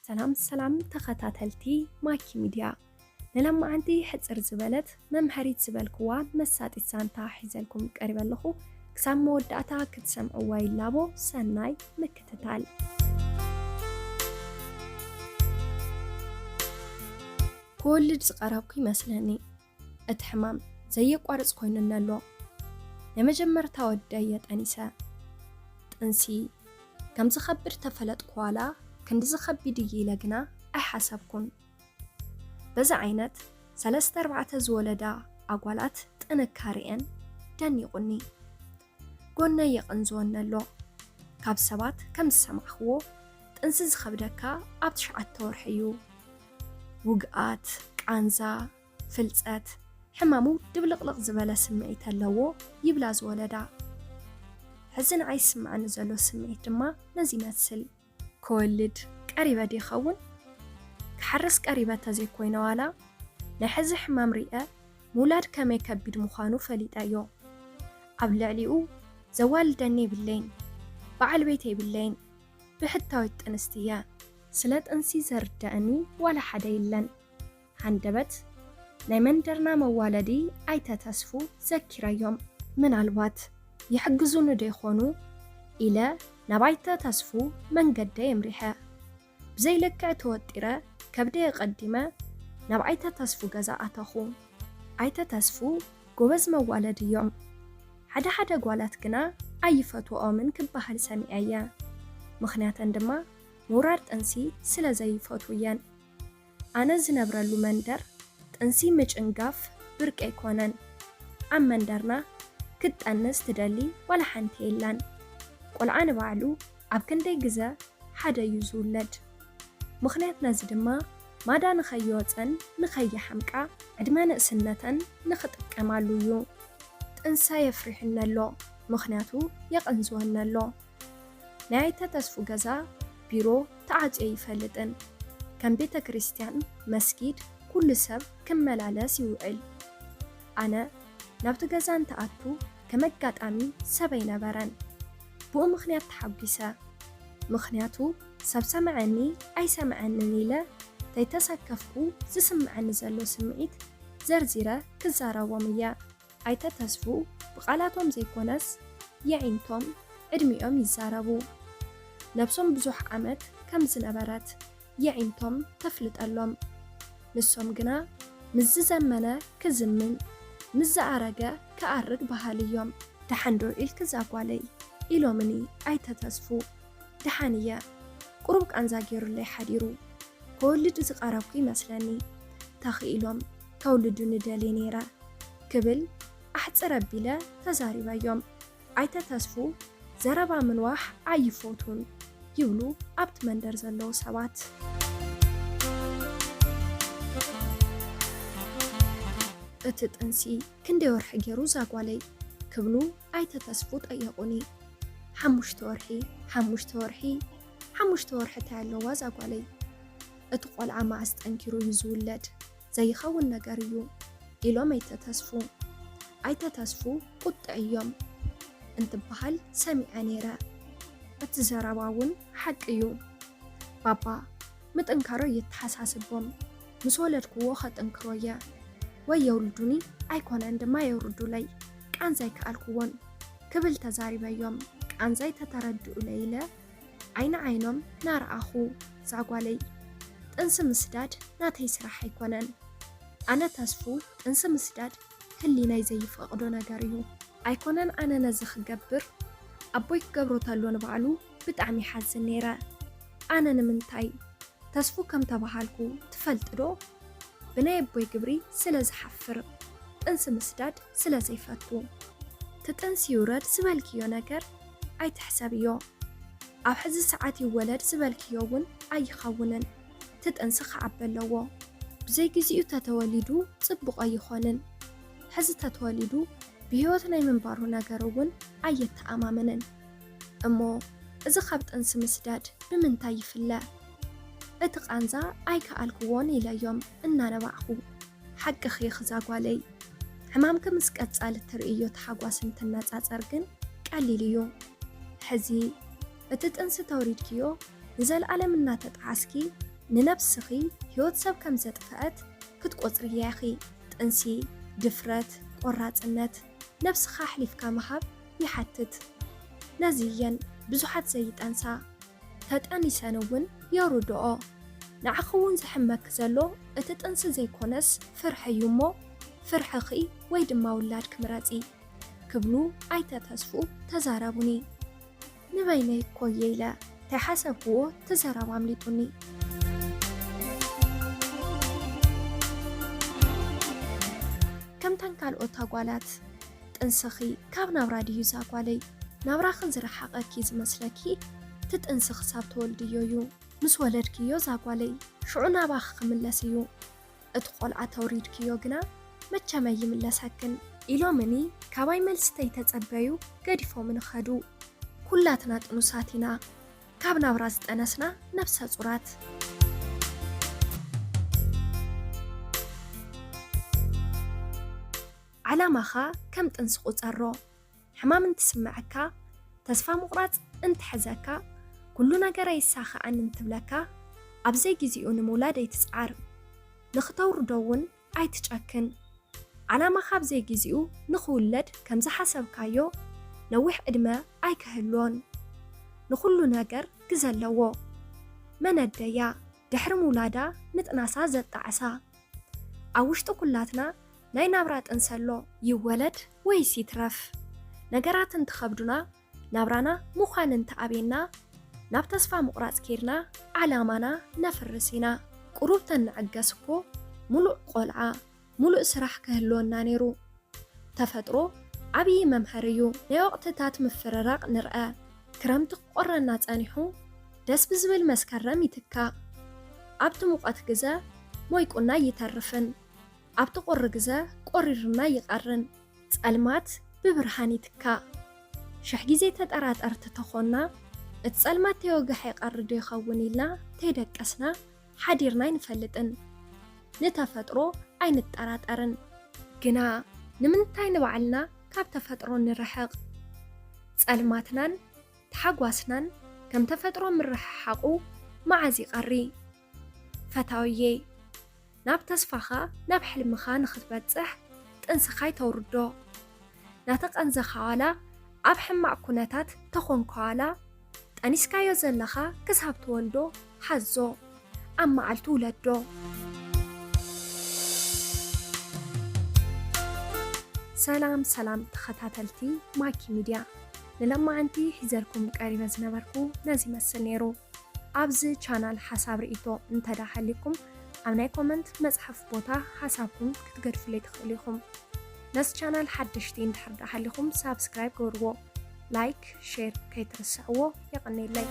ሰላም ሰላም ተኸታተልቲ ማኪ ሚድያ፣ ንሎማዓንቲ ሕጽር ዝበለት መምሀሪት ዝበልክዋ መሳጢት ዛንታ ሒዘልኩም ቀሪበ ኣለኹ። ክሳብ መወዳእታ ክትሰምዕዋ ይላቦ። ሰናይ ምክትታል። ክወልድ ዝቐረብኩ ይመስለኒ። እቲ ሕማም ዘየቋርጽ ኮይኑኒ ኣሎ። ናይ መጀመርታ ወደይ እየ ጠኒሰ። ጥንሲ ከም ዝኸብድ ተፈለጥኩ ዋላ ክንድዚ ከቢድ እዩ ኢለ ግና ኣይሓሰብኩን። በዚ ዓይነት ሰለስተ ኣርባዕተ ዝወለዳ ኣጓላት ጥንካሬአን ደኒቑኒ። ጎነይ የቐንዝወኒ ኣሎ። ካብ ሰባት ከም ዝሰማዕኽዎ ጥንሲ ዝኸብደካ ኣብ ትሽዓተ ወርሒ እዩ። ውግኣት፣ ቃንዛ፣ ፍልጸት፣ ሕማሙ ድብልቕልቕ ዝበለ ስምዒት ኣለዎ ይብላ ዝወለዳ። ሕዚ ንዓይ ዝስምዓኒ ዘሎ ስምዒት ድማ ነዚ ይመስል። ክወልድ ቀሪበ ድየ ይኸውን? ክሓርስ ቀሪበ ተዘይኮይነ ዋላ ናይ ሕዚ ሕማም ሪአ ምውላድ ከመይ ከቢድ ምዃኑ ፈሊጠዮ። ኣብ ልዕሊኡ ዘዋልደኒ የብለይን፣ በዓል ቤት የብለይን፣ ብሕታዊት ጥንስቲ እየ። ስለ ጥንሲ ዘርድኣኒ ዋላ ሓደ የለን። ሃንደበት ናይ መንደርና መዋለዲ ኣይተ ተስፉ ዘኪረዮም። ምናልባት ይሕግዙኒ ዶ ይኾኑ ኢለ ናብ ኣይተ ተስፉ መንገደይ ኣምሪሐ። ብዘይልክዕ ተወጢረ ከብደይ ኣቐዲመ ናብ ኣይተ ተስፉ ገዛ ኣተኹ። ኣይተ ተስፉ ጎበዝ መዋለዲ እዮም። ሓደ ሓደ ጓላት ግና ኣይፈትወኦምን ክበሃል ሰሚዐ እየ። ምኽንያተን ድማ ምውራድ ጥንሲ ስለ ዘይፈትዉ እየን። ኣነ ዝነብረሉ መንደር ጥንሲ ምጭንጋፍ ብርቂ ኣይኮነን። ኣብ መንደርና ክትጠንስ ትደሊ ዋላ ሓንቲ የላን። ቆልዓ ንባዕሉ ኣብ ክንደይ ግዘ ሓደ እዩ ዝውለድ። ምኽንያት ነዚ ድማ ማዳ ንኸይወፀን ንኸይሓምቃ ዕድመ ንእስነተን ንኽጥቀማሉ እዩ። ጥንሰ የፍሪሕኒ ኣሎ፣ ምኽንያቱ የቐንዝወኒ ኣሎ። ናይ ኣይተ ተስፉ ገዛ ቢሮ ተዓፅዮ ይፈልጥን ከም ቤተ ክርስቲያን፣ መስጊድ ኩሉ ሰብ ክመላለስ ይውዕል። ኣነ ናብቲ ገዛ እንትኣቱ ከም ኣጋጣሚ ሰብ ኣይነበረን። ብኡ ምኽንያት ተሓጒሰ። ምኽንያቱ ሰብ ሰምዐኒ ኣይሰምዐንን ኢለ ተይተሰከፍኩ ዝስምዐኒ ዘሎ ስምዒት ዘርዚረ ክዛረቦም እየ። ኣይተ ተስፉ ብቓላቶም ዘይኮነስ የዒንቶም ዕድሚኦም ይዛረቡ። ነብሶም ብዙሕ ዓመት ከም ዝነበረት የዒንቶም ተፍልጠሎም። ንሶም ግና ምስ ዝዘመነ ክዝምን ምስ ዝኣረገ ክኣርግ በሃሊ እዮም። ደሓን ዶ ኢልኪ እዛ ጓለይ ኢሎምኒ ኣይተ ተስፉ። ደሓን እየ፣ ቁሩብ ቃንዛ ገይሩለይ ሓዲሩ። ክወልድ ዝቐረብኩ ይመስለኒ። ተኽኢሎም ከውልዱኒ ደልየ ነይረ ክብል ኣሕጽር ኣቢለ ተዛሪበዮም። ኣይተ ተስፉ ዘረባ ምንዋሕ ኣይፈቱን ይብሉ ኣብቲ መንደር ዘለዉ ሰባት። እቲ ጥንሲ ክንደይ ወርሒ ገይሩ እዛ ጓለይ ክብሉ ኣይተ ተስፉ ጠየቑኒ። ሓሙሽተ ወርሒ፣ ሓሙሽተ ወርሒ፣ ሓሙሽተ ወርሒ እንታይ ኣለዋ እዛ ጓለይ? እቲ ቆልዓ መዓስ ጠንኪሩ እዩ ዝውለድ? ዘይኸውን ነገር እዩ ኢሎም ኣይተ ተስፉ። ኣይተ ተስፉ ቁጥዕ እዮም እንትበሃል ሰሚዐ ነይረ። እቲ ዘረባ እውን ሓቂ እዩ። ባባ ምጥንካሮ እየተሓሳስቦም። ምስ ወለድክዎ ከጥንክሮ እየ። ወይ የውልዱኒ ኣይኮነን ድማ የውርዱለይ። ቃንዛ ኣይከኣልክዎን ክብል ተዛሪበዮም። ቃንዛይ ተተረድኡለይ ኢለ ዓይኒ ዓይኖም ናረኣኹ። ዛጓለይ ጥንሲ ምስዳድ ናተይ ስራሕ ኣይኮነን። ኣነ ተስፉ ጥንሲ ምስዳድ ህሊናይ ዘይፈቕዶ ነገር እዩ። ኣይኮነን ኣነ ነዚ ክገብር ኣቦይ ክገብሮ ተሎ ንባዕሉ ብጣዕሚ ይሓዝን ነይረ። ኣነ ንምንታይ ተስፉ ከም ተባሃልኩ ትፈልጢ ዶ? ብናይ ኣቦይ ግብሪ ስለ ዝሓፍር፣ ጥንሲ ምስዳድ ስለ ዘይፈቱ። ትጥንሲ ይውረድ ዝበልክዮ ነገር ኣይትሕሰብዮ። ኣብ ሕዚ ሰዓት ይወለድ ዝበልክዮ እውን ኣይኸውንን። ትጥንሲ ክዓቢ ኣለዎ። ብዘይ ግዚኡ ተተወሊዱ ጽቡቕ ኣይኾንን። ሕዚ ተተወሊዱ ብህይወት ናይ ምንባሩ ነገር እውን ኣየተኣማመንን። እሞ እዚ ካብ ጥንሲ ምስዳድ ብምንታይ ይፍለ? እቲ ቃንዛ ኣይከኣልክዎን ኢለዮም እናነባዕኹ። ሓቅኺ ኢኺ እዛ ጓለይ። ሕማምኪ ምስ ቀጻሊ እትርእዮ ተሓጓስ እንትነጻጸር ግን ቀሊል እዩ። ሕዚ እቲ ጥንሲ ተውሪድክዮ ንዘለኣለም እናተጠዓስኪ ንነብስኺ ህይወት ሰብ ከም ዘጥፍአት ክትቆጽርያ ኢኺ። ጥንሲ፣ ድፍረት፣ ቆራጽነት፣ ነብስኻ ኣሕሊፍካ ምሃብ ይሓትት። ነዚ እየን ብዙሓት ዘይጠንሳ። ተጠኒሰን እውን የውርድኦ። ንዓኺ እውን ዘሕመኪ ዘሎ እቲ ጥንሲ ዘይኮነስ ፍርሒ እዩ እሞ፣ ፍርሕኺ ወይ ድማ ውላድኪ ምረጺ ክብሉ ኣይተ ተስፉ ተዛረቡኒ። ንበይነይ እኮ እየ ኢለ እንተይሓሰብክዎ እቲ ዘረባ ኣምሊጡኒ። ከምተን ካልኦት ኣጓላት ጥንስኺ ካብ ናብራ ድዩ እዛ ጓለይ? ናብራኺ ዝረሓቐኪ ዝመስለኪ እቲ ጥንሲ ክሳብ ትወልድዮ እዩ። ምስ ወለድክዮ እዛ ጓለይ ሽዑ ናባኺ ክምለስ እዩ። እቲ ቆልዓ ተውሪድክዮ ግና መቸም ኣይምለሰክን። ኢሎምኒ ካባይ መልሲ ተይተጸበዩ ገዲፎምኒ ኸዱ። ኩላትና ጥኑሳት ኢና። ካብ ናብራ ዝጠነስና ነብሰ ጹራት። ዓላማኻ ከም ጥንሲ ቁጸሮ። ሕማም እንትስምዐካ፣ ተስፋ ምቑራጽ እንትሕዘካ፣ ኩሉ ነገር ኣይሳኸዐን እንትብለካ፣ ኣብ ዘይግዜኡ ንምውላድ ኣይትጽዓር። ንኽተውርዶ እውን ኣይትጨክን። ዓላማኻ ኣብ ዘይግዜኡ ንኽውለድ ከም ዝሓሰብካዮ ነዊሕ ዕድመ ኣይክህልዎን። ንኹሉ ነገር ግዘ ኣለዎ። መነደያ ድሕሪ ምውላዳ ምጥናሳ ዘጣዕሳ። ኣብ ውሽጢ ኩላትና ናይ ናብራ ጥንሲ ኣሎ። ይወለድ ወይስ ይትረፍ፣ ነገራት እንትኸብዱና፣ ናብራና ምዃን እንተኣብየና፣ ናብ ተስፋ ምቑራጽ ኬድና ዓላማና ነፍርስ ኢና። ቁሩብ ተንዕገስ እኮ፣ ሙሉእ ቆልዓ፣ ሙሉእ ስራሕ ክህልወና ነይሩ። ተፈጥሮ ዓብዪ መምሃሪ እዩ። ናይ ወቕትታት ምፍርራቕ ንርኣ። ክረምቲ ክቆረና ጸኒሑ፣ ደስ ብዝብል መስከረም ይትካእ። ኣብቲ ሙቐት ግዘ ሞይቁና ይተርፍን፣ ኣብቲ ቁሪ ግዘ ቆሪርና ይቐርን። ጸልማት ብብርሃን ይትካእ። ሽሕ ግዜ ተጠራጠርቲ ተኾንና፣ እቲ ጸልማት ተይወግሐ ይቐሪ ዶ ይኸውን ኢልና ተይደቀስና ሓዲርና ኣይንፈልጥን። ንተፈጥሮ ኣይንጠራጠርን። ግና ንምንታይ ንባዕልና ካብ ተፈጥሮ ንርሕቕ? ጸልማትናን ተሓጓስናን ከም ተፈጥሮ ምርሕሓቑ መዓዝ ይቐሪ? ፈታውየይ፣ ናብ ተስፋኻ፣ ናብ ሕልምኻ ንኽትበጽሕ ጥንስኻ ኣይተውርዶ። ናተቐንዘኻ ዋላ ኣብ ሕማቕ ኩነታት ተኾንካ ዋላ፣ ጠኒስካዮ ዘለኻ ክሳብ ትወልዶ ሓዞ፣ ኣብ መዓልቱ ውለዶ። ሰላም ሰላም ተኸታተልቲ ማኪ ሚድያ፣ ንለማዓንቲ ሒዘልኩም ቀሪበ ዝነበርኩ ነዚ ይመስል ነይሩ። ኣብዚ ቻናል ሓሳብ ርእይቶ እንተዳ ሃሊኩም ኣብ ናይ ኮመንት መጽሓፍ ቦታ ሓሳብኩም ክትገድፉለይ ትኽእሉ ኢኹም። ነዚ ቻናል ሓደሽቲ እንድሕር ዳ ሃሊኹም ሳብስክራይብ ግበርዎ፣ ላይክ፣ ሼር ከይትርስዕዎ። የቐንየለይ።